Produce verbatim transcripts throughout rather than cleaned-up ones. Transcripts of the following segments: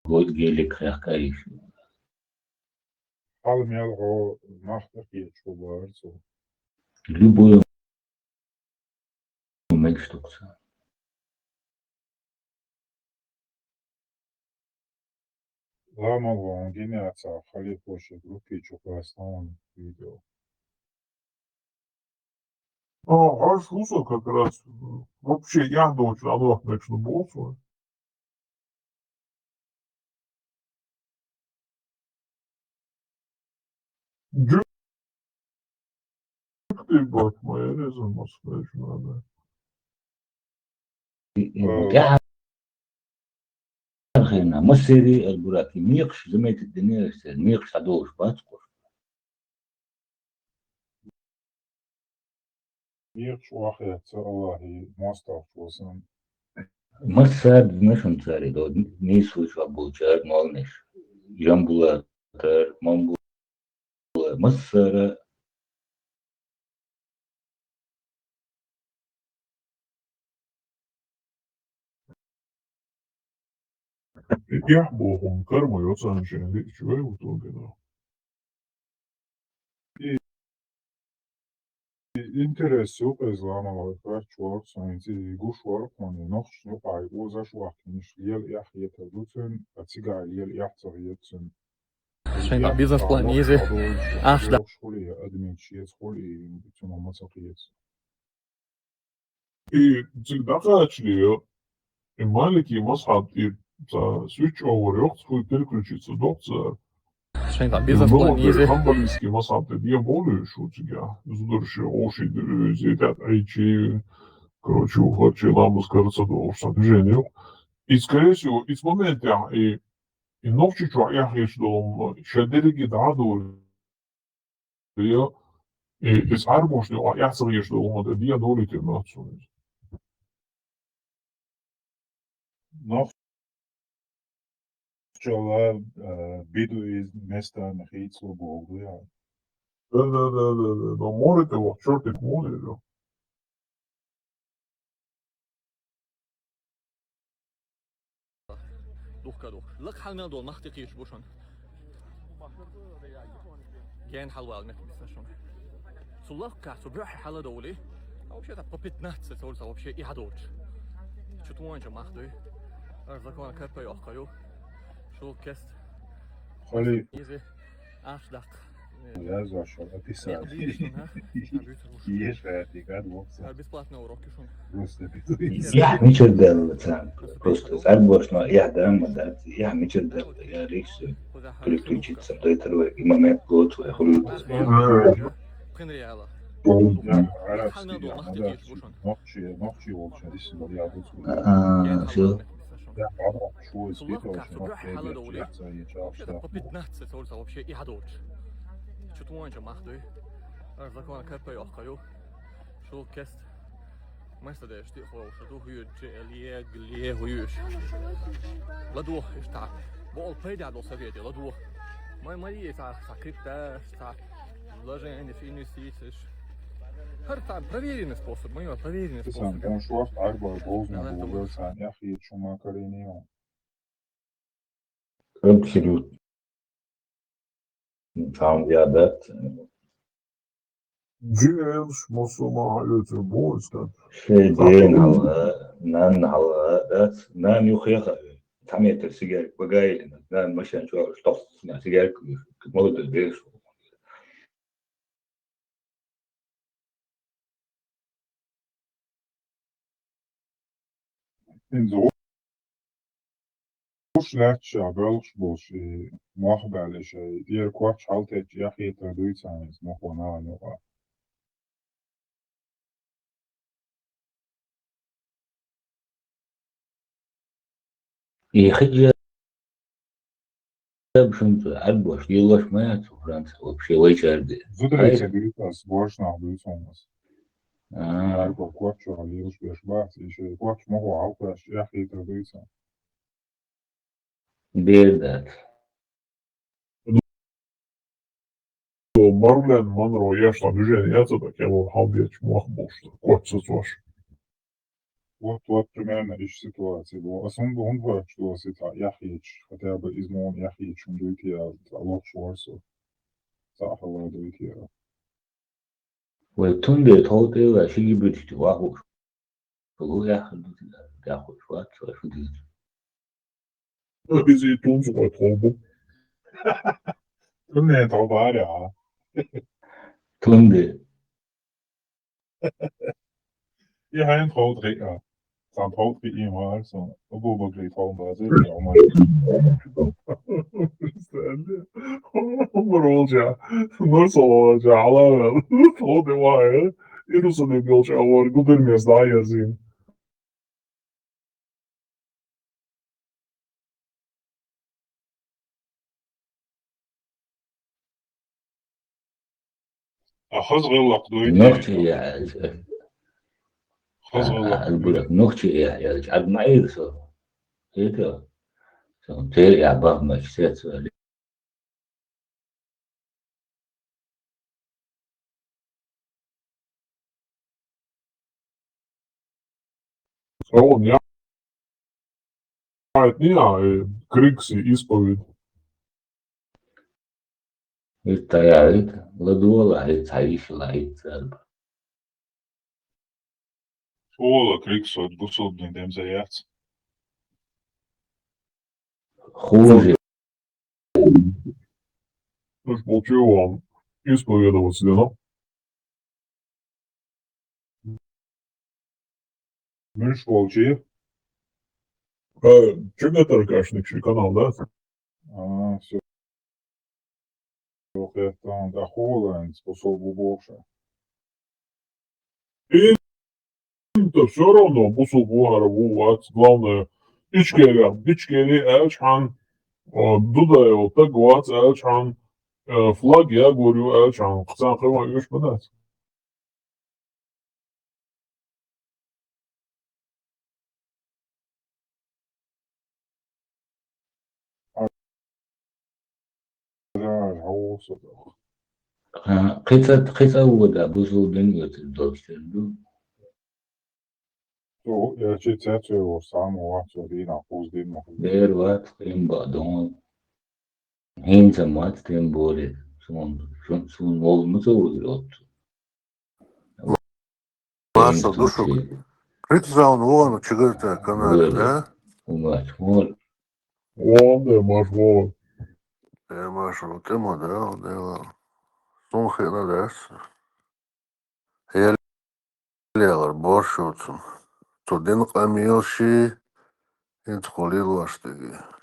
гойт гелик хехкаиш. Хьал мел гӀо нах тӀакхеташ хӀу бара цо. Любой мегаш ду-кх цо. Ламал вон генерация халифоша группе чу хастан видео. А, хьаш хӀусо как раз вообще яхь долчу Аллах мегаш ду боху цо. Жуьгтий бат ма яра иза, ма скажешь, надо. И, и, Э, тӀаьхьа хирна, массерий а бурак, и мекхаш, заметить динера церан, мекхаш схьадолуш бац кхуш. Мекхаш охьахецна Аллахьий мостагӀчо санна. Массара а дина шуна цара, до нийса вуьйцуш болчара молланаш. Жамбулатар, Мамбулатар, массара. Эхь бохун карма йоцанчен лиъча вай ву тулгина. И, и интерес ю, къеза ламалой харч варх, сан цӀе гуш варх, хьуна нохчашна юкъахь озаш вахкинаш лела эхь хетар ду цуьнан, а цигахь лела эхь ца хета цуьнан. Шайн бизнес-план еза, ахча да. Хули, админ шеца хули, цуьнан ма ца кхета. И цига дӀакхачале, и Малики мазхьаб тӀе ца свитч овер йоккхуш, хуй переключиться доккху цара. Шайн бизнес-план еза. Хамбалийский мазхьаб тӀе ден болуш ву цига. Зударша овший дирзетят Ӏийчи, короче, ву харчий ламаз карца долуш сан движение. И, скорее всего, и моментехь, и, и нохчий чохь эхь хеташ долу, ша дерриге дӀа а долу. Йо, и, иза Ӏарбошна юкъахь эхь ца хеташ долу хӀума тӀе ден долуьйтур ма дац суна иза. Нохчалла, э, бидуй местами хийцало боху ду яхь. Да, да, да, да, да. Но море тӀе вахча чортик муха лело. Духка дух. Лакха хьал мел долу нах тӀекхийча бу шуна. Ген хьалвала меттиг бисна шуна. Цу лакхахь, цу буьххье хьала довлий. А вообще так по пятнадцать сорца вообще и хьадолчу. Чу тонча мах дуй. Ар закон карпа йоккха ю. Шу кест. Хали. Изи. Ахча даккха. Язвар шуна описание. Еш гӀертиг ад вокса. Бесплатный урок шуна. Просто битуй. Яхь мичара делла царна? Просто цӀарбошна яхь дан ма дац. Яхь мичара делла? Я риксу. Переключиться дайтар вай. И момент лоцу вай хуьлу. Пхенрияла. Арабский, арабский. Нохчи, нохчи волча дисин бал я буцу. А, всё. По пятнадцать сорца вообще и хьадолчу. Чу тонча мах дуй. Ар закон карпа йоккха ю. Шу кест. Мастадеш ти ховша ду хьуьйрча лег ле хьуьйш. Ладух иштта. Бол пайда дол совете ладух. Май май са са крипта, са вложение, инвестиции. ХӀара цхьа проверенный способ, мой проверенный способ. Сан, он шух арба болзна. Абсолютно. Цхьаьна яхь дац. Джинелш мусулман хьалуьйтур бу иза. Шайн дена хьалха, нанна хьалха дац, нана юххе а хаьа. Цхьа метр сигарка багайилина, нана машен чохь тохна сигарка, молодой бераш. ХӀинца гӀуш лаьтташ а боьлхуш болуш и мох баьлла шай, тӀера коч хьалтечу яхьийтар дуй царна иза мохо нахана юкъа. И хиджабаш Арбош лелош ма яц ву Франция вообще вайчаьрга. Зударий ца дуьйцу ас, боьрша нах дуьйцу хьуна ас. А. Арбо коч чохь лелаш беш бац, и шайн коч мохо хьалкхаш, эхь хетар дуьйцу. Бер дац. Марлен Монро еш сан движение яц, так я вон хьалбечу мох болуш, коч сацош. Вот, вот примерно иштта ситуаци бу. Ас хӀунда, хӀунда ваьча доса цхьа эхь йича, хотя бы из муна эхь йича, хӀунда дуй те, цхьа лохуш вар со. Цхьа хала дуй те. Вай тунде тхов тӀе ваьлла ши гибридаш вахуш. Лу яхар ду, яхуш вац, вай фу дийр. Иза тунс вай тхов бу. Тунде тхов баря, а? Тунде. Я хайн тхов тхи, а. Сан тхов тхи им вар, сан. Абу Бакри тхов базы, я, Умар. Представляю. Умар волча. Умар со волча. Алла. Тхов де вай. Иерусалим волча, а вар губернес да язин. А хаза гӀиллакх дуй те? Нохчий яьлча. Хаза гӀиллакх. Албурак, нохчий яьлча, ад ма Ӏийра со. Хета? Со тер я бахмач сец вали. Салон, я. Айтни, а, э, крикси исповедь. Итта я, ит, ладула, ит, цаиш ла, ит, царба. Ола криксот гусулбни демза яц. Хуже. Уж получил вам исповедоваться, да? Муьш волчи? Э, чугатар кашник ши канал, да? А, всё. Всё, хеттан, да холланец, посол бубоша. И то всё равно бусул бугӀар ву вац. Главное, Ичкери, Ичкери аьлча хьан, а, Дудаев таг вац аьлча хьан, а, флаг ягор ю аьлча хьан, кхцан хӀама уьш ма дац. А, кхин цӀа, кхин цӀа вода, бусулба дин оьцуш долуш тера ду. Цо, я чи цецве ву, сам вац, цо дийнахь кхуза дина ма хуьлу. Дера вац, кхин бакъдон. ХӀинца ма вац, тем более. Суна, шу-, суна вовза ма ца вузур оццу. Маша, душу. Критизаун вон, чигарта канале, да? Умач, вон. Вон, да, Маш, вон. Э, Маша, вот тема, да, вот, да, вон. Сун хина, да, с-, я лелар борщ оцун. Цу дин къамелши, хӀинца кху лелош дерг.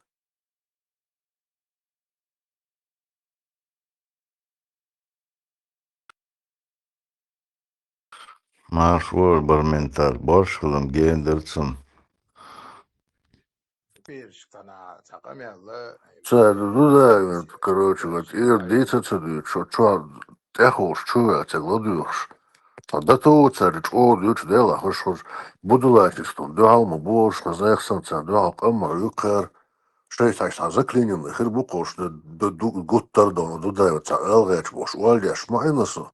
Марш вор барментар, борш хилам гендер цун. Цара ду, да, короче, вот, ир дица ца дуьйцу, шо чо тӀехуш, чу веа ца гладуьйхуш. Ткъа дато цара чӀогӀа дуьйцу, дела, хуш-хуш. Будулачистун дуьхьал ма бохуш, хазех санна царна дуьхьал къаммар юккхара. Шайца цхьа заклиненный хир бу кхуш, д-, д-, ду-, гуттар а дона, ду дай, ца алгӀечу бохуш, оалдеш ма Ӏийна со.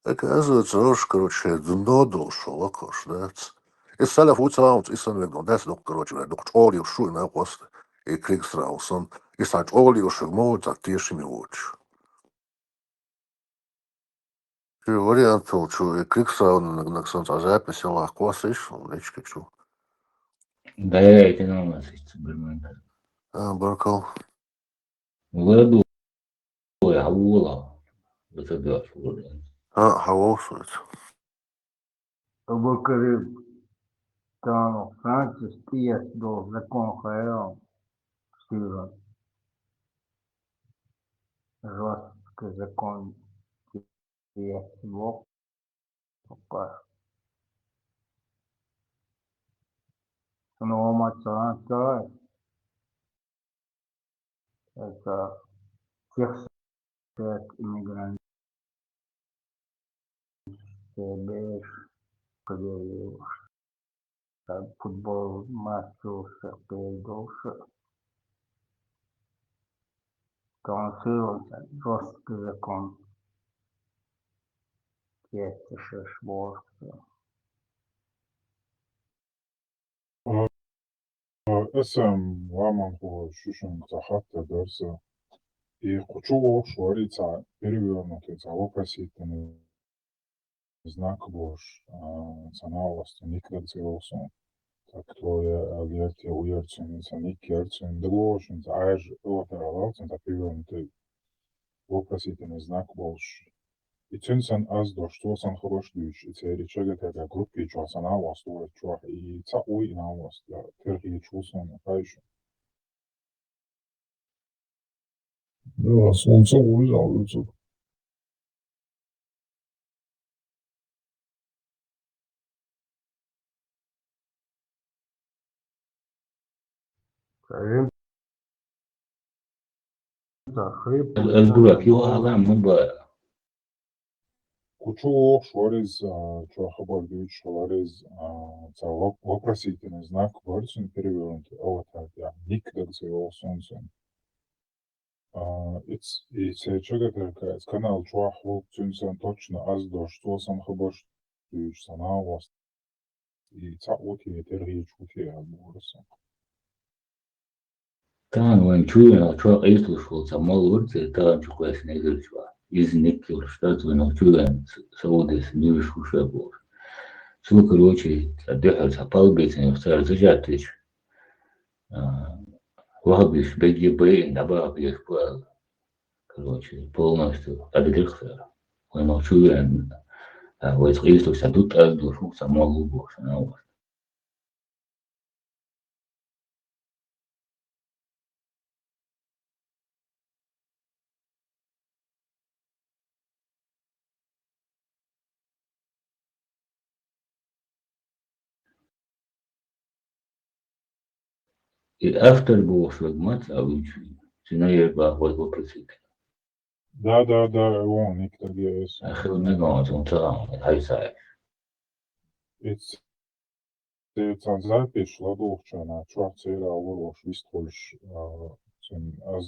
Оказывается, уж, короче, шайн дно долуш шо лакхуш, дац. И салаф ву ца вац, и сан вегнал дац, дукха, короче, вер, дукха чӀогӀа йолуш шу и накъост, и Кригсрау сан, и сан чӀогӀа йолуш вер, ма ву цхьа тешаме воцуш. Чу вариант волчу, и Криксаунанаг сан цхьа запись ялахь кхоссийша, личка чу. Да, я это на нас, это Берман. А, баркал. Владу, ой, а вола. Это да, что ли? А, хьан вовшуьйту? Абу Карим, тахана Францис тӀеэцна долу закон хаьий хьуна шуьга? Жёсткий закон тӀеэцна боху. Опа. Шуна хӀума ца хӀоттаве? Это тех, иммигрант. Беш, кхидерш, футбол матчуша кхидерш. Тонсилан жёсткий закон. Кестта шаш боху. Аса ламанхо шуьшинга цхьа хаттар дар са. И кху чу вогӀуш вари цхьа перевернутый, цхьа вопросительный знак болуш, а, цхьа новость, ник даг ца йолу суна. Так, твоя, а, верте, уьйрцун, цхьа ник ярцун, даг вогӀуш, цхьа айжа аватар алал, цхьа перевернутый вопросительный знак болуш. И цуьнан сан аз дош, цо сан хабарш дуьйцуш, и церан чагатарга группе чохь сан новость вара чохь, и цхьа уй и новость, я, тера хеташ ву суна, хай шу. Да, суна ца вуй зал вуьйцург. Эл-, элбурак, ю, алам, мун бара. Кху чу вогӀуш вара иза, а, чохь хабар дуьйцуш вара иза, а, цхьа воп-, вопросительный знак бара цуьнан перевернутый аватар тӀехь, ник даг ца йогӀу суна цуьнан. А, и ц-, и церан чагатарга, и канал чохь ву, цуьнан сан точно аз дош, цо сан хабарш дуьйцуш, сан новость. И цхьа ву те, тера хеташ ву те, аьлла бохура сан. Тахана вайн чу веана, чохь къийсалуш волу цхьа молла вара церан тахана чу кхоьссина эзар чохь. Иза ник йолуш дац, вайна чу веана, С-, Саудис нуьйш ву ша бохуш. Цо, короче, цхьа дуьхьал цхьа пал бецна йолуш цара зажатича. А, вахабиш бегге байина дӀабаха безаш бу аьлла. Короче, полностью къадидира цара. Вайна чу веана, а, вайца къийсалуш цхьа дутт аз дош ву, цхьа молла ву бохуш, ана вахана. И автор бохуш верг ма ца а вуьйцу, цуьнан яр бах вай вопросик. Да, да, да, вон, ник даг я эс. Ахил мегон, цун цагӀан, хьайсай. Эц-, эцан запись ладугӀучарна, чохь церан а вара ош вистхуьлуш, а, цуьнан аз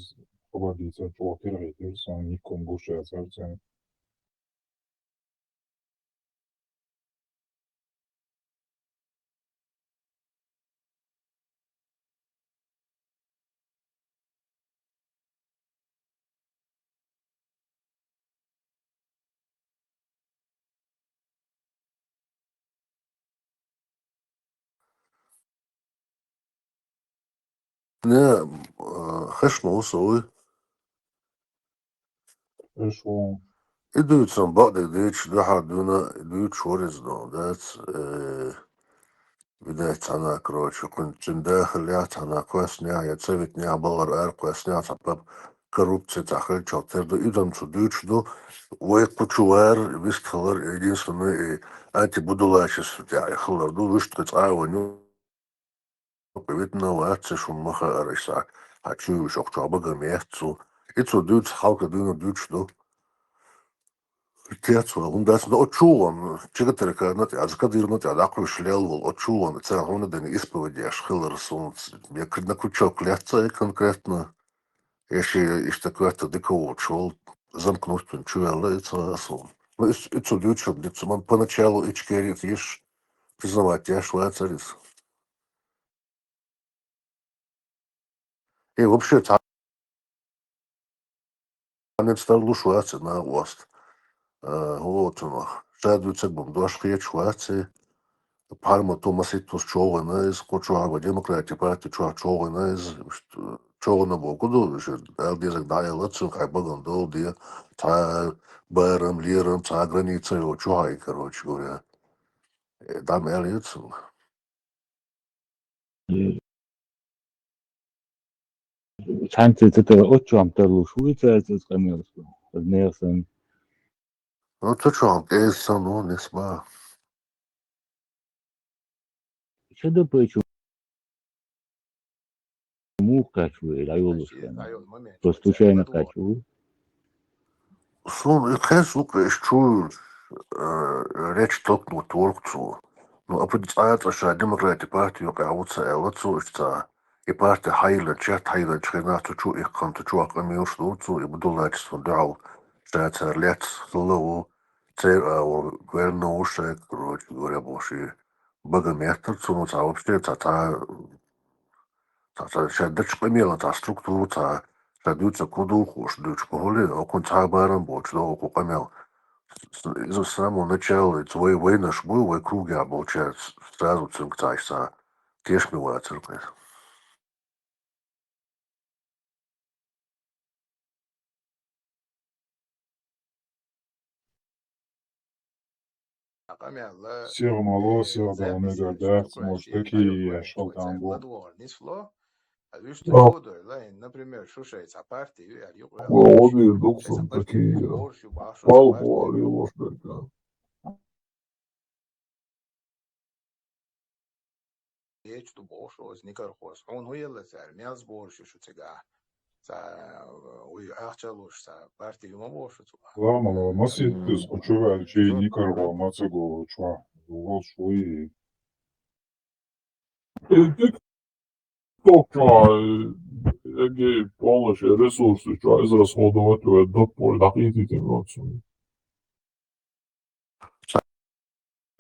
хабар дийцар чӀогӀа тирхийтира, сан никкум гуш яцара цуьнан. Не, а, хешна ву со вуй. Эш ву. И дуьйцу сан бакъдерг дийцича, дуьхьал дуьйна и дуьйцуш вара иза, но, дац, э, видать, цхьана, короче, кхуьнан цуьнан дахаллехь, цхьана кхоьссинехь, я ца витинехь, балгӀара ара кхоьссинехь, цхьа паб-, коррупци цхьа хилча, тера ду, и дам цо дуьйцуш ду, вай кху чу вара, вистхилар, единственное, и антибудулачество тӀехь и хилар ду, вуьшта кхин цкъа а вайн ю. Витина вац, ца шуна ма хаара, иштта хьан чуьйш оху чохь багам яц цо. И цо дуьйцу хьалха дуьйна дуьйцуш ду. Кец ван, хӀунда аьлча, ну, оцу чугӀанна, чигатеркарна тӀехь, Кадырна тӀехь дӀакхуьйсуш лелла волу, оцу чугӀанна цара хьуна дина исповедь еш хилар суна. Я кхидна кучок лаьцна и конкретно, я ши иштта коьрта дика волчу волу, замкнуть вина чу ваьлла и ца суна. Ну, и, и цо дуьйцуш, дуьйцу, ман поначалу Ичкери йиш, признавать еш вацара иза. И вообще цхьа нец тарлуш вац и накъост. Э, хӀун оцунах? Ша дуьйцург бан дош хеташ вац и. Пхьарма ту маситталц чӀогӀина иза, кху чохь а, демократи парти чохь чӀогӀина иза, чӀогӀина боху ду, ала дезарг дӀаэлла, цуьнан хьайн багам долу де, цхьа барам, лерам, цхьа граница йолчу хьайн, короче говоря. Э, дӀа ма аьлла ю цунах. Цхьаьнца ца тара оццу хьан тарлуш вуй цаьрца иза къамелаш? Аса нехан санна. Ну, ца чохь кӀеза санна ву, нисба. Ша ду пайчу муха кхаьчна ву и дӀайолуш вена? Просто случайно кхаьчна ву? Суна и кхес ву-кх, иш чу, э, речь толкнуть ворху цо. Ну, апа цкъа а цкъа ша демократи парти юкъахь ву ца аьлла цо, иштта ца. И парти хьайиллина, чет хьайиллинчу хенахь цу чу иккхана, цу чу къамелаш ду цо, и будулачестван дуьхьал ша цара лаьцна хилла ву, церан а ву, гверна ву шайга, короче говоря, бохуш и. Бага меттара цунна цхьа вообще цхьа, цхьа, цхьа, цхьа шаьдачу къамелан цхьа структура, цхьа ша дуьйцург хӀун ду хууш дуьйцу кхухьули, окхунна цхьа барам боцуш ду окху къамел. С-, с-, иза с самого начала, иза вай вайнаш бу, вай кругехь болчаьрца сразу цуьнга цхьа иштта тешаме вацара кхин. Сиха мало, сиха догӀу мегар дац, может, такие шалтан бу. Ва гӀо дийр дукха сан такие. Пал хӀора лош берг. Эча ду бохуш оцу никархоша. Хьуна хӀун елла цара? Мелс бохуш ю шу цигахь? Ца, уй, ахча луш, ца, парти ю ма бохуш ю цу? Ламала, масийтта иза кху чу ваьлчий, никархо ма ца го чохь. Волш вуй. Э, дика ток чохь, э, эгей, полночь ресурсы чохь израсходовать вай, доппой дӀакхийти тема цунна.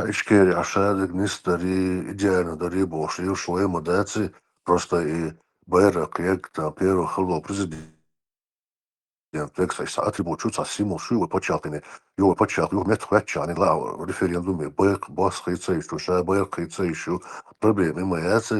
Ишкерехь шадерг нисдарий, идеально дарий бохуш, йиш вай ма дац и, просто и байракх егг, там, первый хало президент, векс, аса атрибут шу, цхьа символ шу вай пачхьалкхане, ю вай пачхьалкх, ю метта хӀоьттича, ани лаа референдуме, байракх бос хийца йиш ю, ша байракх хийца йиш ю, проблема и ма яц,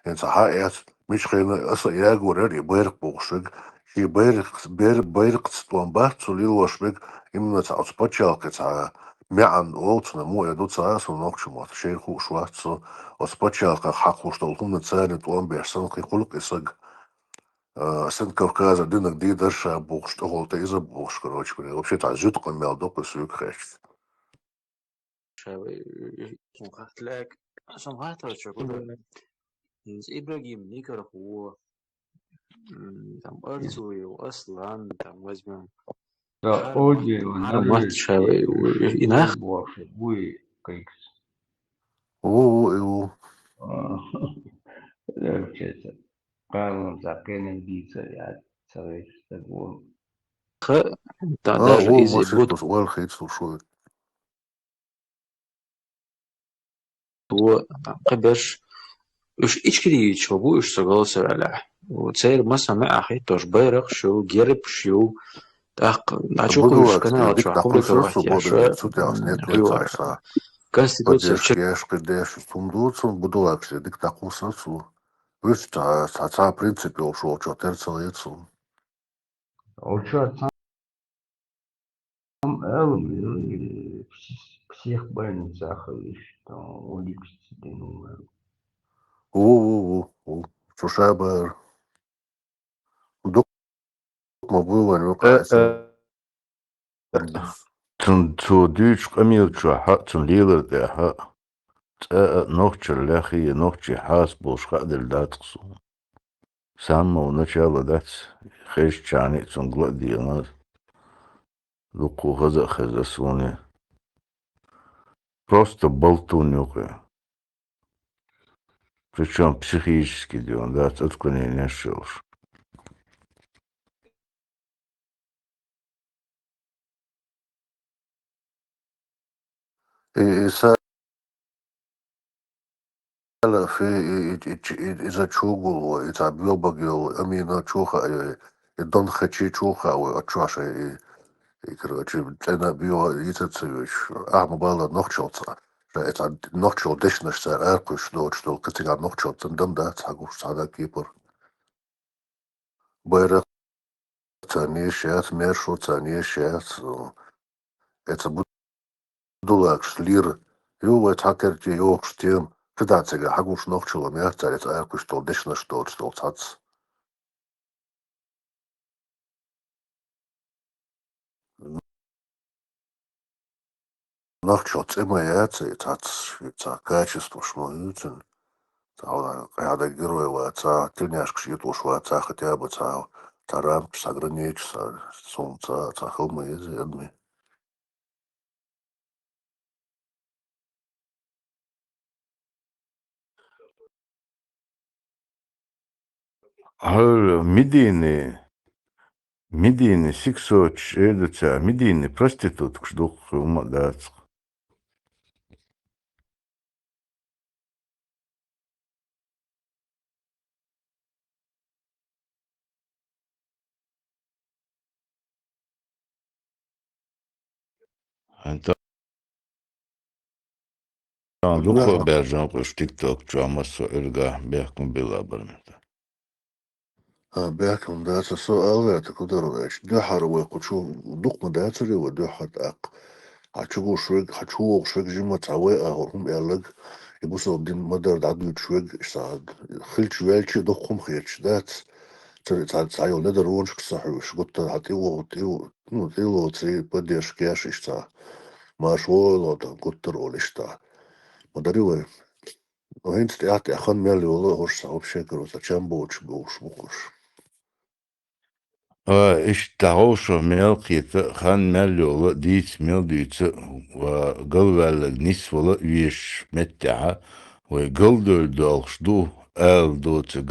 хӀинца хьан эц, Мичхайна аса ягор яра и байракх бохуш верг. Шен байракх-, бер-, байракхца тӀом бац цу лелош верг, именно цхьа оцу пачхьалкхе цхьа маьӀна олу цунах, муха эр ду ца, со нохча мотт шайна хууш вац со, оцу пачхьалкхах хьакхалуш долу хӀуманца тӀом беш санна кхин хуьлу-кх и саг, а, Сент-Кавказан динах дийр дара ша бохуш, тӀехула тӀе иза бохуш, короче говоря. Вообще цхьа зуьту къамел ду-кх и соьга хетча. Ша вай, э, э, сан хатта лаьг-, сан хаттар чу гур ду. Ибрагим никархо, м, там, Арцуев Аслан, там, возьмём. Да, Хармат, Оди, Хармат, Андрей, ша вай, э, и нах. Боху, буй кайкс. О, о, о. А, вообще-то, Карлон закенен бийца, я, царей, так вот. Ха, да, а, даже о, из-, вот. Вал хит слушаю. Бу, там, кхиберш, уьш ичкерийча бу, уьш со голосовалехь. Церан маса маьӀна хӀиттош байракхаш ю, гербаш ю, тӀаккха, а чу кхуьйсуш канал чохь хӀума дика дӀакхуссур цу, м, Конституция поддержка чер- еш, кхидеш, цунна ду, цунна будулакаш дика дӀакхуссур цу. Уьш цхьа, цхьа, цхьа принцип йолуш волчо тера ца лецу. Олчо цхьа Там аьлла, э, псих-, психбольницахь хилла иштта, там, уликс дина ву аьлла. Ву, ву, ву, ву. Цу шабар. Дукха ма буй вайн ву, э, кхайса. Э, цун, цо дуьйцучу къамел чохь а, цун лелар тӀехь а, цкъа а нохчалла лаьхьа, нохчий хьаса болуш хаа делла дац-кх суна. С самого начала дац, хезчахьана а цунга ла а деана, дуккха хаза а хезна суна. Просто болтун ю-кх и. Причём психически деана дац, отклоненеш йолуш. И, и салафи, и, и, и, и, иза чугуло, и цхьа боьлбаг йолу Амина чу хаьа, и, и Дон Хачи чу хаьа вай, оцу чохь шайн и, и, короче, цӀена боьха йийца ца йоьдуш. Ахьа ма бала нохчалца. Шайн и цхьа нохчалла дешнаш цара аракхуьйсуш доцуш долу, кхин цигахь нохчалла царна дам дац, хьагуш цхьа дан кепара. Байракх царна еш яц, мершо царна еш яц, эца будулакаш лира. Ю вай цхьа керте йохуш тема, кхидӀа цигахь хьагуш нохчалла ма яц цара эца аракхуьйсуш долу дешнаш доцуш долу цхьацца. Нохчалла цӀе ма яц, и цхьацца, и цхьа качестваш ма ю цуьнан. Цхьа хьада герой вац, цхьа тельняшкаш йитӀуш вац, цхьа хотя бы цхьа, цхьа рамкаш, цхьа границаш, цхьа сумца, цхьа хила ма еза адамийн. Хьала Медина, Медина сиксочаш эр ду цара, Медина проституткаш ду-кх, хӀума а дац-кх. ХӀанз дукха баьржа къуш тикток чу массо а Ӏуьрга бехкам билла бар мета. А, бехкам дац, со алаваьта кударваьч. Дуьххьара вай кху чу дукха ма дацаре вай дуьххьара тӀаккха. Хьа чу гуш вег, хьа чу вогӀуш вег жима цхьа вай ахур хӀума аьллаг, и бусалба дин ма-дарра дӀадуьйцуш вег, иштта хилча ваьлча дукха хӀума хеташ дац. Цу цхьа, цхьа йолу недар вонашка ца хьуьйсуш, гуттар хьан тӀе вогӀу, тӀе во-, ну, тӀе лоций, поддержка еш иштта. Маша вогӀу гуттар олу иштта. Ма дари вай. Ну, хӀинца тӀаьхьа-тӀаьхьа хан мел йолу а хӀорш цхьа вообще каро цхьа чам боцуш бохуш бу хӀорш. А, иштта дӀагӀовшо мел кхета, хан мел йолу а, дийца мел дуьйцу а, ва галваьллаг нисвала а вешаш меттехьа, вай галдевлла доьлхуш ду ала доцург,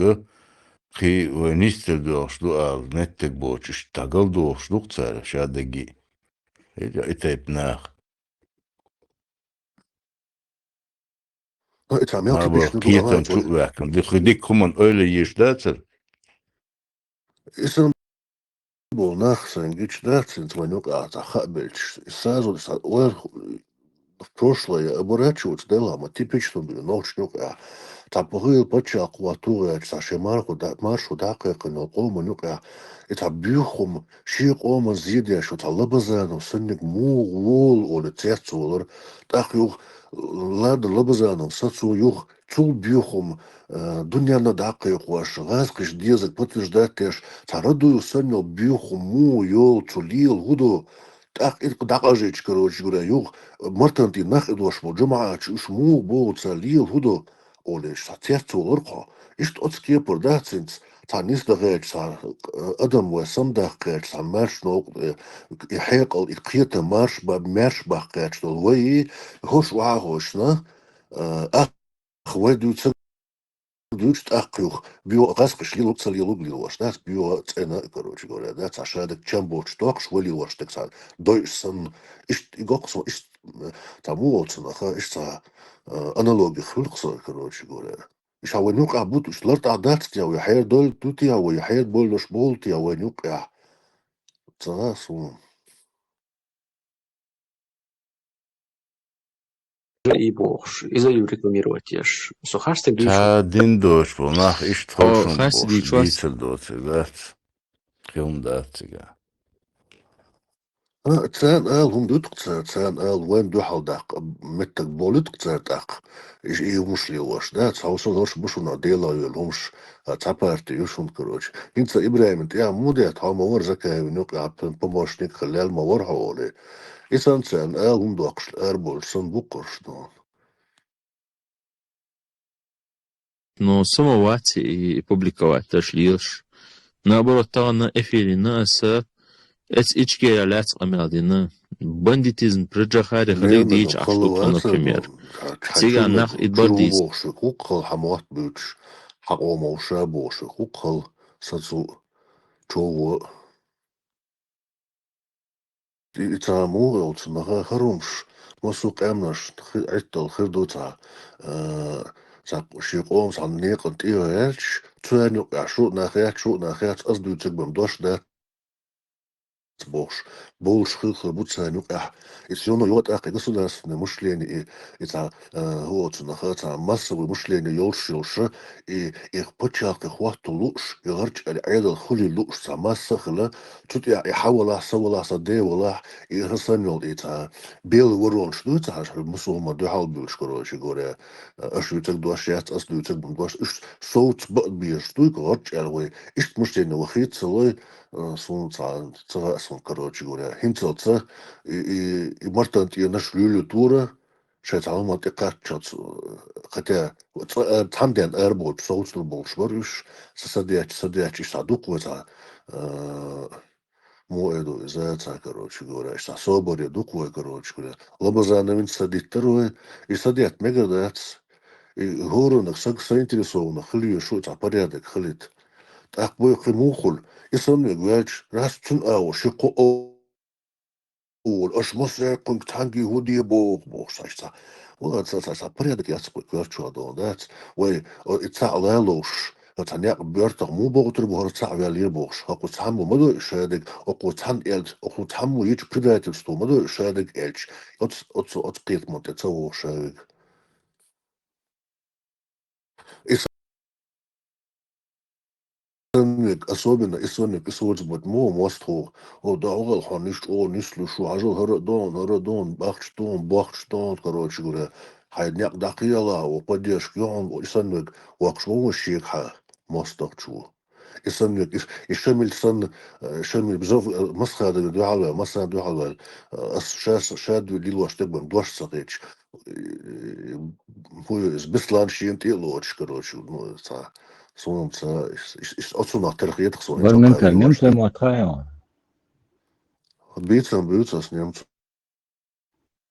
кхин вай нисдевлла доьлхуш ду ала меттиг боцуш, иштта дӀагалдохуш ду-кх цара ша дагий. И, и тайпа нах. Ну, и цхьа мелкий Наоборот, пишна ду кхетам ала чу а ваьккхина. Ди-, дика хӀуманна ойла еш дацара? И сан болу нах сайн гича дац, хӀинца вайн юкъахь цхьа хаа белчаш. И сразу сан ойла в прошлое оборачиваться делахь, ма типично бина нохчашна юкъахь. Цхьа похуьйла паччахь кху вахту гӀерташ, цхьа шен мархо да-, маршо дӀакхайкхина йолу къоман юкъахь. И цхьа буьйху хӀума, шен къоман зен деш, цхьа Лабазанов санниг муха волу олий цецвалар. ТӀаккха юха, ладно, Лабазанов сацо юха, цул буьйху хӀума, э, дуьненна дӀакхайкхош, гӀазкхиш дезаг подтверждать деш, цхьа Радуев санна йолу буьйху хӀума муха йолу, цо лела хӀун до? ТӀаккха и дӀакъажийча, короче говоря, юха Мартан тӀе нах и дош бо, жамаӀатчу уьш муха боху, цара лела хӀун до? Олуш, цхьа цецвалар кхо. Иштта оцу кепара дац хӀинца, цхьа нисдахаьча, цхьа, э, адам вай самадаккхаьча, цхьа маьрша новкъа, э, и хьекъал, и кхетам марш ба-, маьрша баккхаьча долу вай, хӀорш охьа а хӀоьттина, э, ах, вай дуьйцург дуьйцу тӀаккха юха, боьха гӀазкхиш лелург ца лелург лелош дац, боьха цӀена, короче говоря, да, цхьа ша дерг чам боцуш доккхуш, вай лелош дерг цхьа дойуш санна, иштта и гоккху со, иштта, э, цхьа муха оцу наха, иштта цхьа, э, аналоги хуьлу-кх со, короче говоря. Иштта вайн юкъахь бу, иштта лартӀахь дац те вай, хьер долу те вай, хьер болуш болу те вайн юкъахь. Ца суна. И бохуш, иза ю рекламировать еш. Со харц дийцу. Ца дин дош бу, нах иштта ховшун харц бохуш, дийцу вас. Дийцар доцург дац. Кхин дац цига. А, царна ала хӀума ду-кх цара, царна ала вайн дуьхьал даккха меттиг болу-кх цара тӀаккха. Иш и хӀумаш лелош, да, цхьа хӀусам хӀорш бу шуна, Делан йолу хӀумаш, а, цхьа парти ю шуна, короче. ХӀинца ИбрахӀимна тӀехь муха де, хьо ма вара Закаевна юкъахь помощник хила лел ма вара хьо олий. И санна царна ала хӀума доккхуш араболуш санна бу-кх хӀорш дуьйна. Но самоват и публиковать даш лелаш. Наоборот, тахана эфирина аса эц ичкея лаьцна къамел дина. Бандитизм при Джохаре хилла дийча ахча ду, например. Цига нах идбар дийц. Бохуш кукхал хьамот буьтуш, хьакъо мовша бохуш кукхал сацу чого. И, и цхьа муха йолчу наха хӀара хӀумаш, массо а къаьмнаш хи-, Ӏиттал хир ду цхьа, э, цхьа шен къоман цхьа некъан тӀе а гӀерташ, царна юкъахь шу а нах яц, шу а нах яц, ас дуьйцург бен дош дац бохуш, болуш хир-хир бу царна юкъахь. И сено йо тӀаккха и государственное мышление, и, и цхьа, э, хӀу оцу наха цхьа массовое мышление йолуш йолуша, и, и пачхьалкхе хӀотто лууш, и гӀарчӀ аьлла Ӏедал хуьлий лууш цхьа масса а хила, цу тӀехь и хьан валахь, сан валахь, сан ден валахь, и хӀара санна йолу и цхьа белый воронаш дуй цхьа, мусулман дуьхьал буьлуш, короче говоря, аша дуьйцург дош яц, ас дуьйцург бен дош, уьш совца баа безаш дуй, гӀарчӀ аьлла вай, иштта мышление вахийта ца лой, э, суна цхьа, ца хаьа суна, короче говоря. ХӀинцалца и, и, и мартан тӀенаш луьйлуьйтура, шайн цхьа хӀума тӀекхаччалц, э, хотя, цӀа-, э, цхьамден арабоцуш, совцалур болуш бара уьш, са, са дечу, са дечу, иштта дукха вай цхьа, э, муха эр ду иза, цхьа, короче говоря, иштта собаре дукха вай, короче говоря. Лабазановин са диттара вай, и са детта мегар дац. И хӀораннах саг заинтересованных хила везаш ву цхьа порядок хилийта. ТӀаккха вай кхин муха хуьлу? И санна вега ваьлча, раз цуьнан агӀо ши кхо о-, олу, аша массаьркхуьнга цхьаьнгге хӀун де боху, бохуш, цхьа, цхьа. Вала, цхьа, цхьа, цхьа порядок яц кху коьртачохь долу, дац? Вай, о, и цхьаъ лалуш, Хьо цхьа некъ боьртах муха бохуьйтур бу хӀара цхьаъ ваьлла бохуш? Хьо кху цхьаммо ма дойу шадерг, хьо кху цхьанна элча, хьо кху цхьаммо йича предательство ма дойу шадерг элча? Оцу, оцу, оцу кхетамо тӀе ца вогӀу шавега. Исламник, особенно исламник, исламник, исламник, муха мост хьуха? О, дӀавахал хьо, ниш чӀогӀа нислуш ву, хьажал, хӀара а дон, хӀара а дон, бахча дон, бохча дон, короче говоря, хьайн некъ дӀакхелахь, о, поддержка ю хьуна, исламник, воккхаш ма ву шега хьа, мостагӀчо. Исламник, ис-, и Шамил санна, э, Шамил бизов, э, Масхадовна дуьхьал ваьлла, Масхадовна дуьхьал ваьлла, э, ас ша, ша ду-, лилош дерг бан дош ца хеташ. Э, хӀу ю иза, Беслан шена тӀе а лоцуш, короче, ну, цхьа, суна ца, ис-, ис-, ис-, оцунах тера хетах суна. Бар немца, немца мотт хьа йо? Бийцам, бийцам ас немца.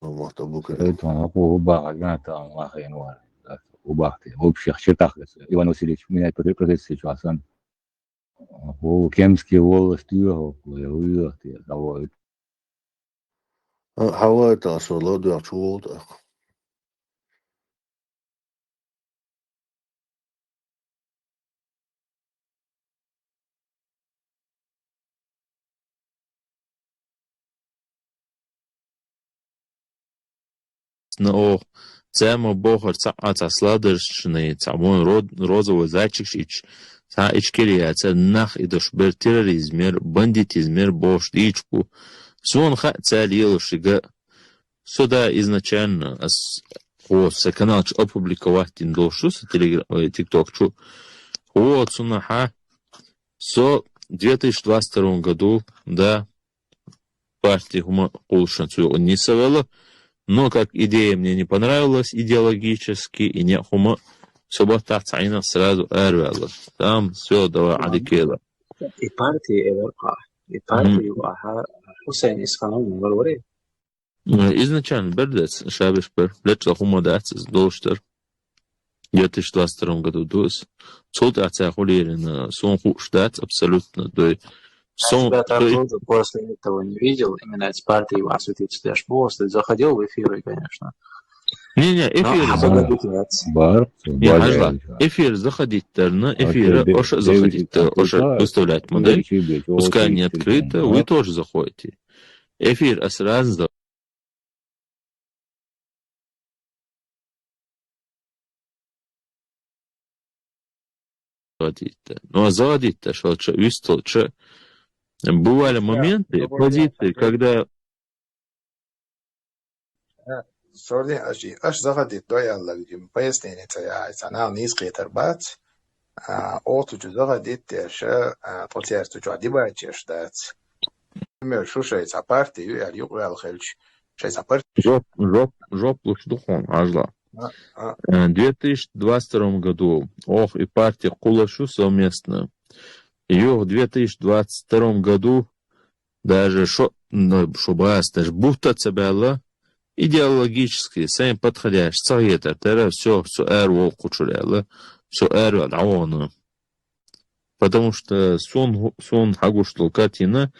Ну, мотт а бу кхы. Ой, тон, хӀу, хӀу бахар, ган тан махин вар. ХӀу бахти, общих чертах, Иван Васильевич, менять профессия чу асан. ХӀу Кемский волость ю хӀу, хӀу ю те, хӀавай. А, хӀавай, та со ладоьгӀча волу тӀаккха. На ох, цаьма бохар цхьа а цхьа сладершный, цхьа вон род-, розовый зайчик ич, цхьа ичкери яцара, нах и дош бер терроризмер, бандитизмер бохуш дийча бу. Суна хаьа цаьрла лелаш шига. Со да изначально, ас хӀо са канал чу опубликовать дина долуш ду, са телегра-, ой, тикток чу. ХӀо цунахьа со две тысячи двадцать втором году, да, партии хӀума кхуллушан цу юкъа нисавелла, но как идея мне не понравилась идеологически, и некъ хӀума со баттахь цхьа Ӏийнах сразу араваьлла. Там всё, давай, Ӏадикела. И партия, и варкъа, и партия Мгм. юкъахьа Хусайн Исханов вара варе? Э, изначально бер дац, шабеш бер. Лечкъа хӀума дац, иза долуш дара. Две тысячи двадцать втором году ду иза. Цул тӀаьхьа цхьа хӀу лерина, суна хууш дац абсолютно. Дой, Я сон, тебя там дой, тоже после этого не видел, именно эти партии вас вот эти даже просто заходил в эфиры, конечно. Не-не, Но эфир а заходит. Бар, бар, Не, бар, хьажла, бар. Эфир заходит дарна, А эфир ты, оша ты, заходит, ты, оша ты, выставлять ты, модель. Ты, ты, Пускай ты, не ты, открыто, ты, вы да? Тоже заходите. Эфир ас раза заводить-то. Ну, а заводить-то, что, что, вистал, что, бывали А, моменты, ну, позиции, вроде, когда А, сордин аш, аш заходить до я лавидим, пояснение ца я, ца нал низ кхетар бац. А, оту чу заходить теша, а, тот я сту чу дебачеш дац. Например, шу шей ца партию, я юк вял хельч, шей ца партию. Жоп, жоп, жоп луш духун, ажла. А, а. Э, в две тысячи двадцать втором году, ох, и партия кулашу совместно. И в две тысячи двадцать втором году даже шо, ну, шо бас, даже бутта ца бяла, идеологически, сайн подходящий, ца хетар, тара, всё, всё эр вол кучуряла, всё эр вол дауна. Потому что сон, сон хагуштул картина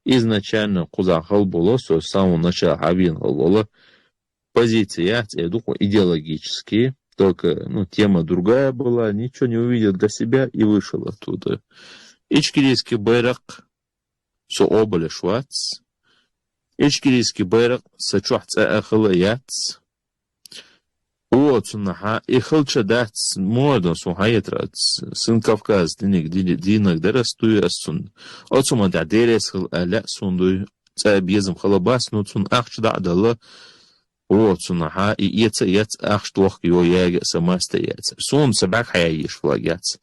изначально куза хал было, со самого начала хавин хал было, позиция яц, я духу идеологически, только, ну, тема другая была, ничего не увидел для себя и вышел оттуда. Ичкерийский байрак, со обалеш вац. Ичкерийский байрак са чохь цӀа а хала яц. О, цунахьа, и халча дац, мордан сун хьаетра, сын Кавказ диниг, дини-, динаг дарас дуй ас цун. Оцу ма да дерес хал а лаьа сун дуй, цӀа безам хала бас, ну цун ахча да а дала. О, цунахьа, и эца яц ахча тохка йо яга са маста яц. Сун са бак хьая еш флаг яц.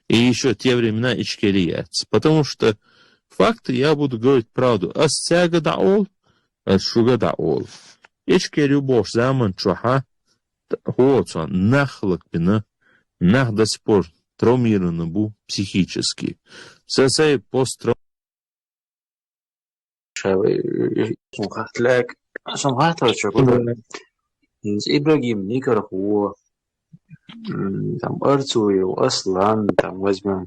И ещё те времена ичкери яц. Потому что факты я буду говорить правду. Ас цаьга да ол, ас шуга да ол. Ичкери бохуш заман чохьа, т-, хо цо нах лакбина, нах до сих пор травмированы бу психически. Са сай посттрау- Шай, э, э, сун хатта лаьг, сун хатта чо гур. Мгм. Из Ибрагим Никархо, м, там, Арцуев, Аслан, там, возьмём,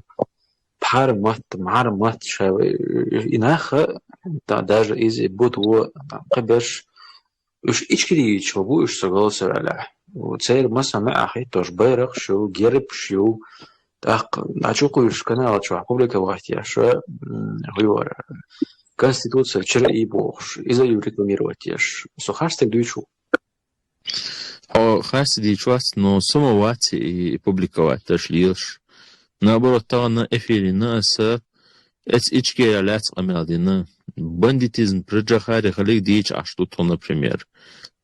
Пхьармат, Мхьармат, шай, э, э, и нах, да-, даже из и бут во, там, кхиберш, уж ичкерийчо бу, уж со голосовали. У церан масса маьӀахи, тоже байракхаш ю, гербаш ю, ТӀаккха дӀачукхуьйсуш канала чохь публиковать еш, м, хӀун ю вара, Конституци чура и бохуш, иза ю рекламировать еш. Со харцдерг дуьйцу. Хьо харц дийцуш вац, но со ма вац и публиковать даш лелаш. Наоборот, тахана эфире аса эцу Ичкерехь лаьцна къамел дина. Бандитизм при Джохаре хиларг дийцуш Ӏаш ду тхо, например.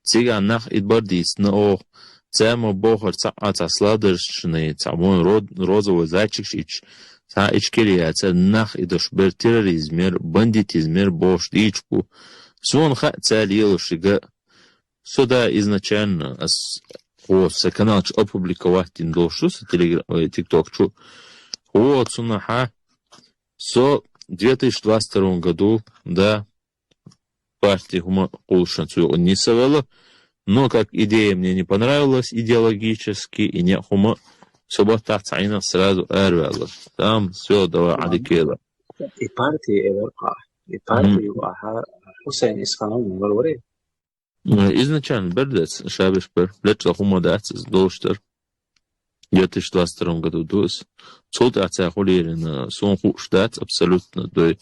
Цигахь нах и бар дийцина оха. Цара ма бохура цхьа а цхьа сладостный, цхьа вон род-, розовый зайчикаш итт, цхьа а Ичкери яцара, нах и дош бер терроризмера, бандитизмера бохуш дийцуш бу. Суна хаьа цара лелош и га. Со да изначально, ас хӀо сан канал чу опубликовать дина долуш ду, сан телегра-, ой, тикток чу. ХӀо цунахьа со две тысячи двадцать втором году, да, парти хӀума кхуллушан цу юкъа нисавелла, но как идея мне не понравилась идеологически, и некъ хӀума со баттахь цхьа Ӏийнах сразу араваьлла. Там всё, давай, Ӏадикела. И парти, и варкъа, и парти Мгм. ю ахьа Хусейн Исханов вара варе? Э, изначально бер дац, шабеш бер. Лечкъа хӀума дац, иза долуш дара. Две тысячи двадцать втором году ду иза. Цул тӀаьхьа цхьа хӀума лерина, суна хууш дац абсолютно. Дой,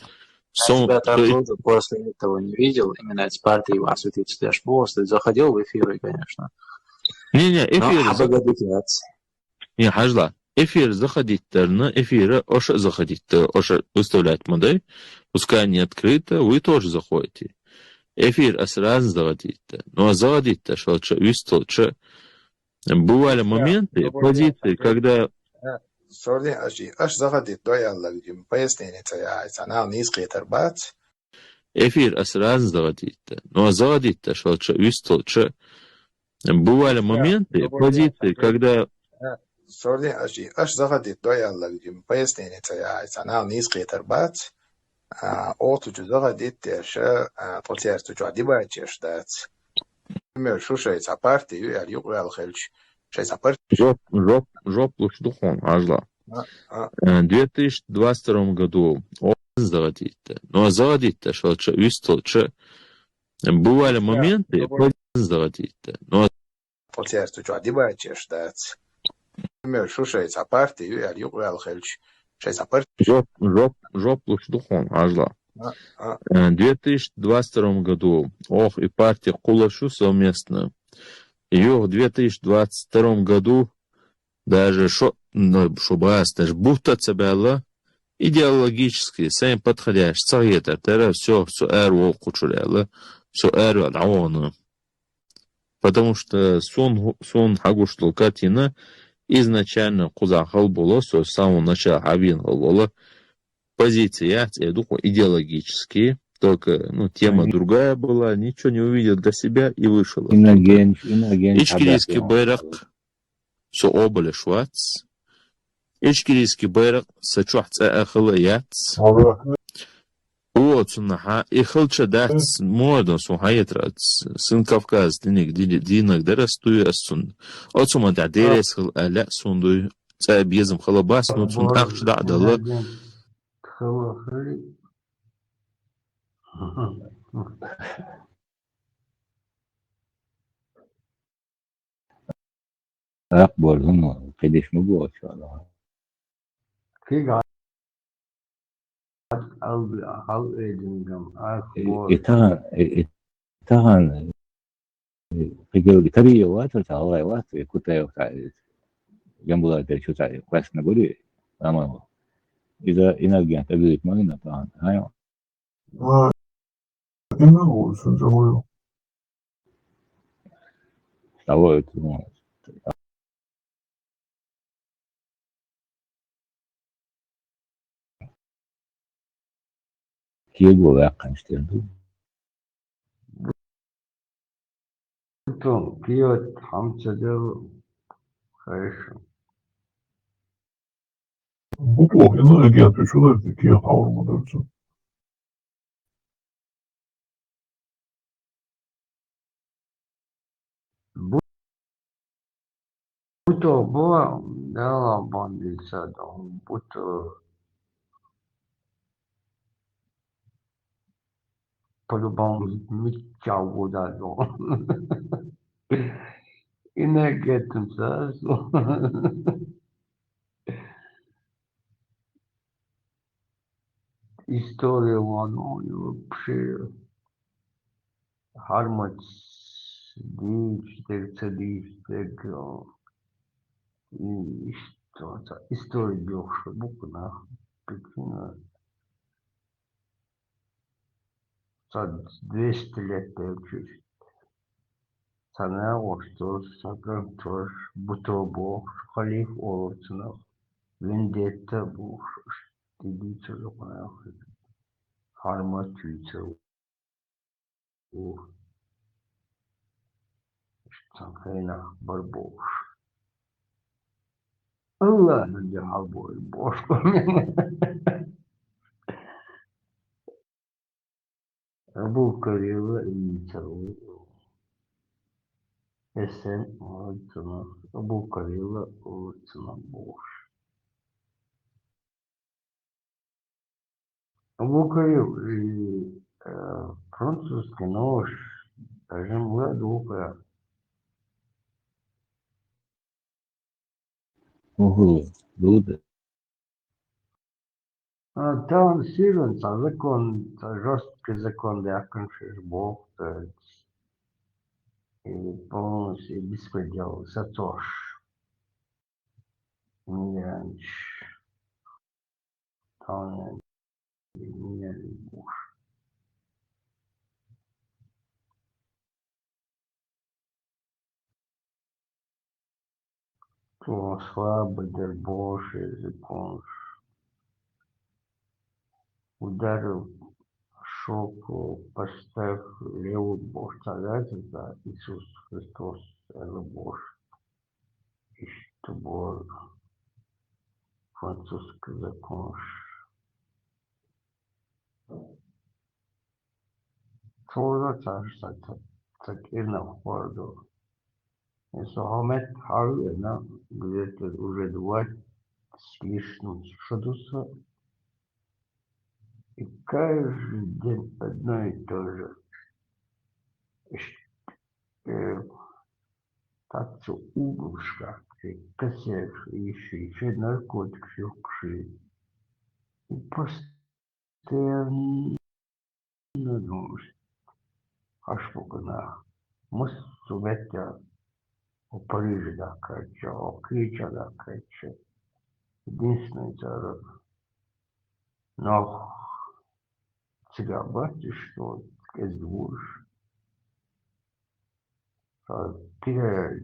сон, Я тебя дой тоже после этого не видел, именно эти партии вас вот эти дашь просто заходил в эфиры, конечно. Не-не, Но эфир за- обогодить яц. Не, хьажла. Эфир заходить дарна, эфира оша заходить да, оша выставлять ма дай. Пускай не открыто, вы тоже заходите. Эфир ас раза заходить да. Но заходить да, шалча, вистолча. Бывали моменты, позиции, когда Сордин аш, аш заходить до я лавидим, пояснение ца я, ца нал низ кхетар бац. Эфир ас раза заходить да. Но заходить да, шалча, вистолча. Бывали моменты, позиции, когда Сордин аш, аш заходить до я лавидим, пояснение ца я, ца нал низ кхетар бац. А, оцу чу заходить деш, а, тхо цаьрца чохь дебатеш дац. Например, шу шайн цхьа парти ю аьлла юкъаваьлла хилча, шайн цхьа парти. Жоп, жоп, жоп луш ду хьуна, хьажла. А, а. Э, две тысячи двадцать втором году о, заходить да. Но заходить да, шалча, вистолча. Бывали моменты, заходить да. Но Тхо цаьрца чохь дебатеш дац. Например, шу шайн цхьа парти ю аьлла юкъаваьлла хилча, шайн цхьа парти. Жоп, жоп, жоп луш ду хьуна, хьажла. А, а. Э, две тысячи двадцать втором году оха и парти кхуллуш ю совместно. Юха две тысячи двадцать втором году даже шо, ну, шо бац, даже бутт а ца баьлла, идеологически, сайн подходящий, ца хетар тера, всё, со ара вогӀу кху чуьра аьлла, со ара ваьлла дӀавахана. Потому что сон, сон хьагуш долу картина изначально кхузахь хала болу, со с самого начала хьавийна хала болу. Позиция яц, я думаю, идеологически. Только, ну, тема Мгм. другая была, ничего не увидел для себя и вышел. Иногенч, иногенч Ичкерийский хьабаьхкина. Байракх со къобалеш вац. Ичкерийский байракх сан чохь цкъа а хала яц. О, цунна хьан, и халча дац, мордан сун хьаетар ац. Сын Кавказ диниг, ди-, динаг дара ас дуй ас цунна. Оцу ма да дерес хала аьлла сун дуй. Цкъа безам хала бас, ну цунна ахча дӀа а дала. Хала хали. Акъ бор хӀума, кхидиш ма бу оцу чохь. Кхин хьал, хьал эдингам, акъ И, бор. И тахан, и, и тахан, и, кхидилга Кариев вац, ца гӀалгӀай вац, и Кутаев ца, Ямбулатович ца кхоьссина гури, амма иза иногент обидеть ма вина тахан, хьайо. Ва, именно вот, что такое. Того это, ну, кего ваьккхинчу тера ду. Бутон киот хьамца дел хайша. Бутон, ну, агент, что это, киот хьаур ма дерца. Бу-, бутон бу, дела бандиса дон, бутон. По-любому мичча вода дон. И не гетим сразу. История ван вообще хьармац дийцадаг, ца дийцадаг, а, и иштта ца история доьхуш бу-кх нах. Причина, ца двести лет долчуьра. Ца нагӀош тос, ца кӀант тос, буто бохуш, халифа олур цунах, вендетта бохуш, иштта дийцар ду-кх нах. Хьармат вийцар ву. Иштта цхьана хенахь бара бохуш. Аллахьан дуьхьал бохуш. Абу Карила инца ву. Эсен вацанах, Абу Карила вацанах бохуш. Абу Карил, и, э, французский нож, даже мула духуя. Ого, дуда. А, там сильно, цхьа закон, цхьа жёсткий закон даьккхина шуьга боху, то есть, и полностью беспредел сацош. Миллионаш. Там миллионаш бохуш. Цо слабый дара бохуш, языконаш. Ударил шоку, поставь левую бохуш, цхьа ваьзза, Иисус Христос аьлла бохуш. Иштта боху французский законаш. Цо за царш ца, ца, ца кӀирнах хор ду. И со хьо метта хьавеана, где-то уже двадцать с лишним шо ду со. И каждый день одно и то же. Иш-, э, так что углушка, косяк, ещё, ещё наркотик, всё кушает. И постоянно думаешь, хьаш бу-кх нах. Массо а метте, о Париже даккхайча, о кхеча даккхайча. Единственное, цара нах цигахь бац, что кӀезиг вуьйш. Ша пять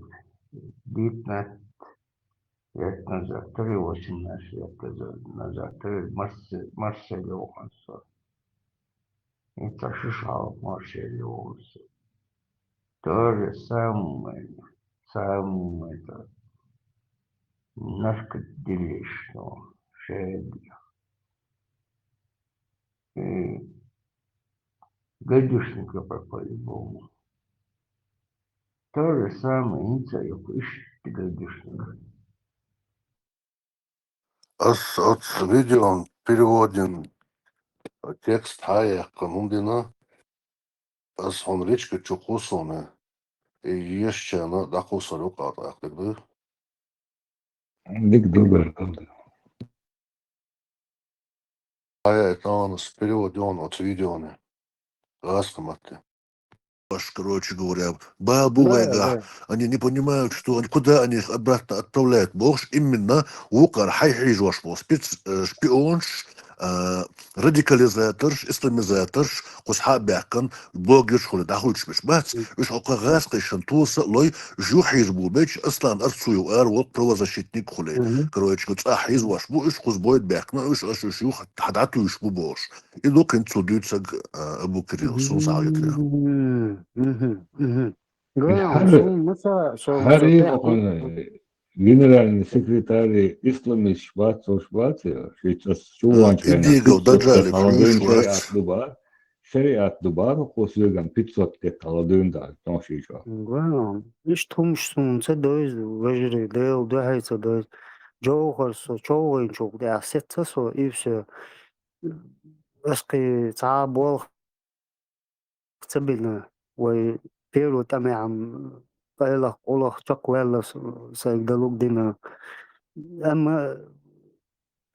лет назад, то ли восемнадцать лет назад, то ли Марсе-, Марселе вахана со. И ца шу шалха Марселе вахана со. То же самое, самое это, наркодилерство, шеди. И гадюшника по-любому. То же самое, хӀинца а ю-кх иштта гадюшника. Ас оцу видеон переводин текст хьа а яьккхина хӀума дина, ас хьуна личка чу кхуссуна, и ешачарна дӀакхуссур ю-кх тӀаккха, дика дуй? Дика ду, баркалла. Ай, ай, тахана ас перевод йо оцу видеоне. ГӀазкхийн матте. Аш, короче говоря, бала бу вайгахь. Да, да. Они не понимают, что они, куда они их обратно отправляют. Бохуш, именно вукхара хьайн хьийжош болу спец-, э, шпионаш, э, радикализаторш, исламизаторш, кхуза хьа а баьккхина, блогерш хуьлу дӀахуьйтуш берш бац. Мгм. Уьш хӀокху гӀазкхашна тоса а лой, уьш юххьийза бу бечу Аслан Арцуев ара волу правозащитник хуьлий. Мгм. Короче, цӀахь хьийзош бу, уьш кхуза бойда баьккхина, уьш, аш уьш юха дӀатуьйсуш бу бохуш. И ду кхин цо дуьйцург, а, Абу Кирилла, суна схьа а хетарехь. Мгм, мгм, мгм. Гой, хӀара, суна ма ца, со, хӀара со юкъахь тӀехь генеральный секретарь исламисташ бац, уьш бац, шуьца ас чу ванча хенахь, Идигов, Даджалев, хӀара дуьйна шариат ду бара, шариат ду бара, кхо соьган пятьсот кхетта хӀара дуьйна дац, тоншийчохь. Гой, иштта хӀумаш суна ца дойзу, вежарий, Делан дуьхьа ца дойзу. Джовхар со, чӀогӀа йинчул тӀаьхьа сецна со, и всё. Ас кхин цхьа а болх ца бина, вай первый тӀамехь-м къайлах, къулах чекхваьлла с-, сайга далург дина. Амма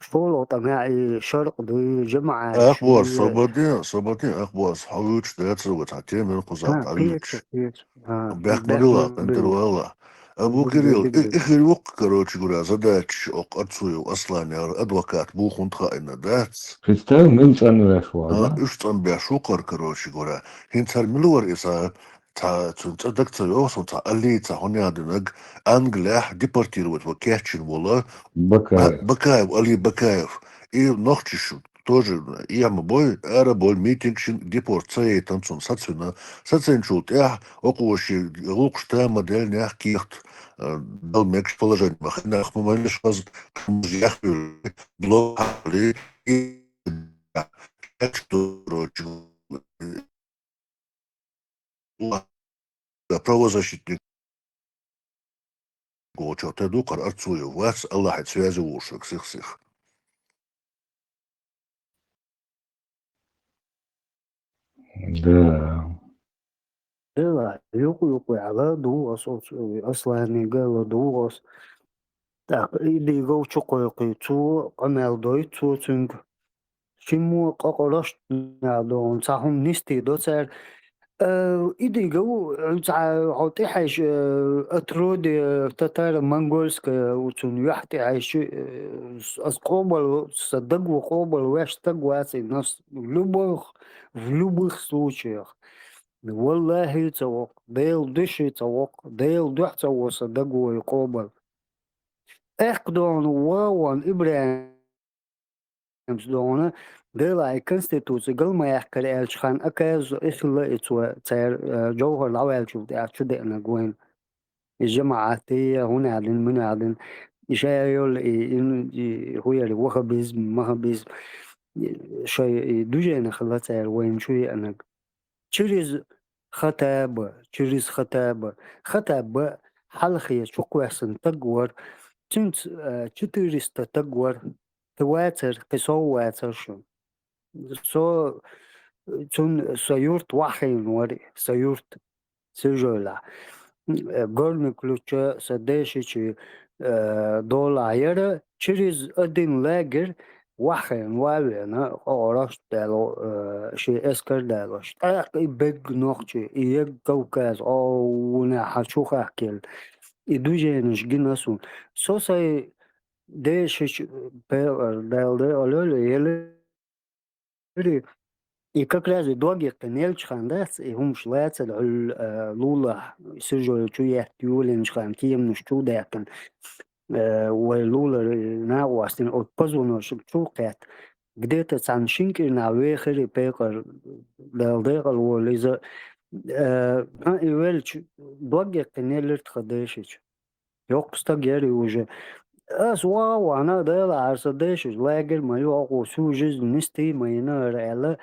школа тӀамехь и шаркъ дуй, жамаӀат Ахбоз, ший. Сободин, Сободин, Ахбоз, хьо вуьйцуш дацар вай цхьа теман кхузахь Ха, дӀавуьйцуш. Кхеча, кхеча. Ха, Бехк ма бехк дилла, ма тӀантӀера вала. Абу Кирилл, и, и хир ву-кх, короче говоря, задача оккха Арцуев Асланера адвокат бу хӀунда хаийна дац? Представь, мила цӀанвеш вара, да? Уьш цӀанбеш ву-кх, короче говоря. ХӀинца хӀара мила вара иза? Цхьа, цуьнан цӀе дага ца йогӀу суна, цхьа Али, цхьа хӀун яха динарг, Англехь депортировать ван кечйина волу Бакаев. Ба-, Бакаев, Али Бакаев. И нохчий шу тоже эхь ма бой, ара бой, митинг шина депорт ца яйтина цунна сацвина. Сацийначул тӀаьхьа окхо шен гӀуллакхаш тамадельнех кехат, э, дала мегаш положение ма хиннах, ма мелаш хаза, кхамаш яхвели, блок хьали, и, короче, правозащитник волчохь тӀе ду-кх хӀара Арцуев, вац Аллахьан связи волуш верг сих-сих. Да. Дела, юкъ-юкъехь ладугӀу ас оцу Асланига, ладугӀу ас. ТӀаккха и дийгал чу кхойкхий, цо къамел дой цо цуьнга. Шиммо къакъа рашт нах догӀун, цхьа хӀума нисти до цара. Э, и дийгал, э, цхьа хьо тӀехьаьжча, э, отродье татаро-монгольское, э, цунна юьхь тӀехьаьжча, э, ас къобал, сан дагву къобал веш стаг вац и нас в любых, в любых случаях. Валлахьи ца воккху, Делан дуьши ца воккху, Делан дуьхьа ца во сан дагву и къобал. Эккха догӀун ван ИбрахӀимс догӀун, Делахь и конституци гал ма яьккхира аьллачу ханна, оказывается, и хилла и цо, цара, э, Джовхар дӀаваьллачул тӀаьхьа чу деанарг вайна. И жамаӀат, и хӀун аьлла, муьн аьлла, и ша йолу, и, и, и хӀун яра, ваххабизм, маххабизм, и шайн и движение хилла цара вайна чу еанарг. Через Хаттаба, через Хаттаба. Хаттаба хьалхе чукхоьссина стаг вара. Цуьнца, э, четыреста стаг вара. Кхин вацара, кхин сов вацара шуна. Со, цунна сан юрт ваххийна вара, сан юрт Сижойлахь. Э, Горный Ключ сан дешичи, э, долахь яра, через один лагерь ваххийна ван а веана, къа-, къа-, рашт даьлла, э, шен эскар далош. ТӀаккха и бегга нохчий, и егга Кавказ, о, вуна хьан чу хахкелла. И движенеш гина суна. Со сайн дешичи, пе-, Дала декъала йойла, ели и как раз и дог яьккхина елча ханна дац, и хӀумаш лацар, хьуьлла, а, лулахь, Сижой чу етта йолийначу ханна кеманаш чу даьккхина. Э, вай лулара накъостина оцу позвоночник чу кхетта. Где-то цхьана шина кӀирнахь вехира и пекъар, Дала декъала волу иза. Э, а, и велча, дог яьккхина елира тхан дешича. Йоккха стаг яра и уже. Ас ваха а вахана, Дала ахьар сан дешича, лагерь ма ю, хӀокхо всю жизнь нисдий ма йина хӀара аьлла.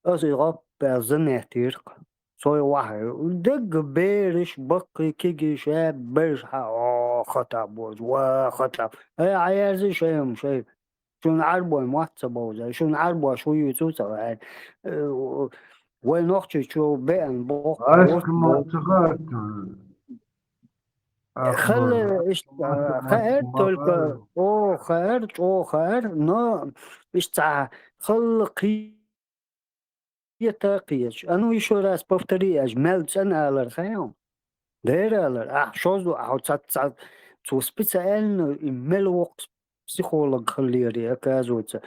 Ас и гӀоп аьлла занеттийра-кх. Со и вахьа. Дагга бераш, баккхий кегий ша бераш хьан, о, Хаттаб бозу, ва Хаттаб. Ай, хьан яьрзий шайн хӀума шайн? Шуна Ӏарбой мотт ца бовзай, шуна Ӏарбош хӀун юьйцу ца хаьа. Э, вай нохчийчу беана боху, Ашка мотт мотт бовзу. Ца хаьа. Ахмар, Хала иштта, Ахмар, хаьара Ахмар, только, о, хаьара, чӀогӀа хаьара, но иштта цхьа хала кхе-, кхета кхеча. А ну, ещё раз повтори, аж мел цӀена алар хаьа хьуна? Дера алар, ахь шозза, ахь хьо ца, ца, цо специально и мел воккха психолог хиллера, оказывается.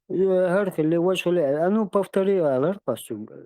Э, хӀара хилли, важа хилли, а ну, повтори алар, кхас цуьнга.